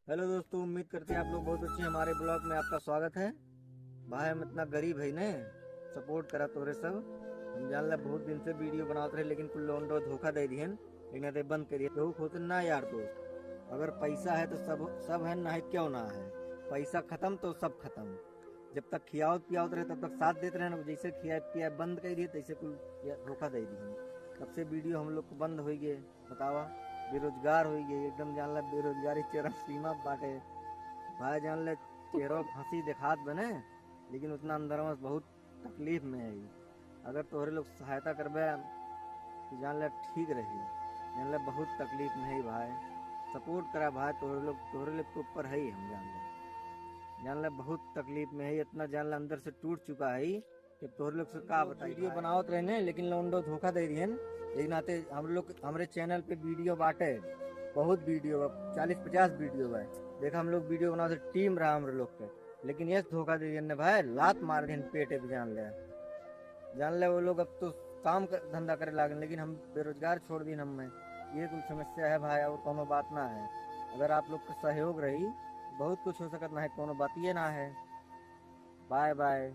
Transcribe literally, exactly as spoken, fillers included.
हेलो दोस्तों, उम्मीद करते हैं आप लोग बहुत अच्छे हैं। हमारे ब्लॉग में आपका स्वागत है। भाई, हम इतना गरीब है ने, सपोर्ट करा तोरे सब। हम जान ले बहुत दिन से वीडियो बनावत रहे, लेकिन कुल लौंडो धोखा दे दिहन, लेकिन ते बंद करिए। केहू खोते ना यार दोस्त, अगर पैसा है तो सब, सब है, ना है क्यों ना है। पैसा खत्म तो सब खत्म। जब तक खियावत पियावत रहे तब तक साथ देत रहे ना, जैसे खिया पिया बंद कर दिए तैसे कुल या धोखा दे दिहन। तब से वीडियो हम लोग को बंद हो गए। बतावा, बेरोजगार हो गए एकदम, जान ला बेरोजगारी चरम सीमा पे बाटे। भाई जान ले चेहरा पे हंसी दिखात बने, लेकिन उतना अंदर में बहुत तकलीफ में है। अगर तोहरे लोग सहायता करबे तो जान ले ठीक रही, जान ले बहुत तकलीफ में है भाई। सपोर्ट करा भाई, तोहरे लोग, तोहरे लोग के ऊपर है ही हम, जान ले, जान ले बहुत तकलीफ में है, इतना जान ले अंदर से टूट चुका है कि तोहरे लोग से का बताई। वीडियो बनावत रहे ने, लेकिन लौंडो धोखा दे दिहन। यही नाते हम लोग, हमरे चैनल पे वीडियो बाटे, बहुत वीडियो बा, चालीस पचास वीडियो बा। देखा, हम लोग वीडियो बनावत रहे, टीम रहा हमरे लोग के, लेकिन ये धोखा दे दिहन ने भाई, लात मार दिहन पेटे पे, जान ले, जान ले। वो लोग अब तो काम कर, धंधा करे लागन, लेकिन हम बेरोजगार छोड़ दिन हमें। ये कुल समस्या है भाई, और कोनो बात ना है। अगर आप लोग का सहयोग रही, बहुत कुछ हो सकत ना है, कोनो बात ये ना है। Bye bye.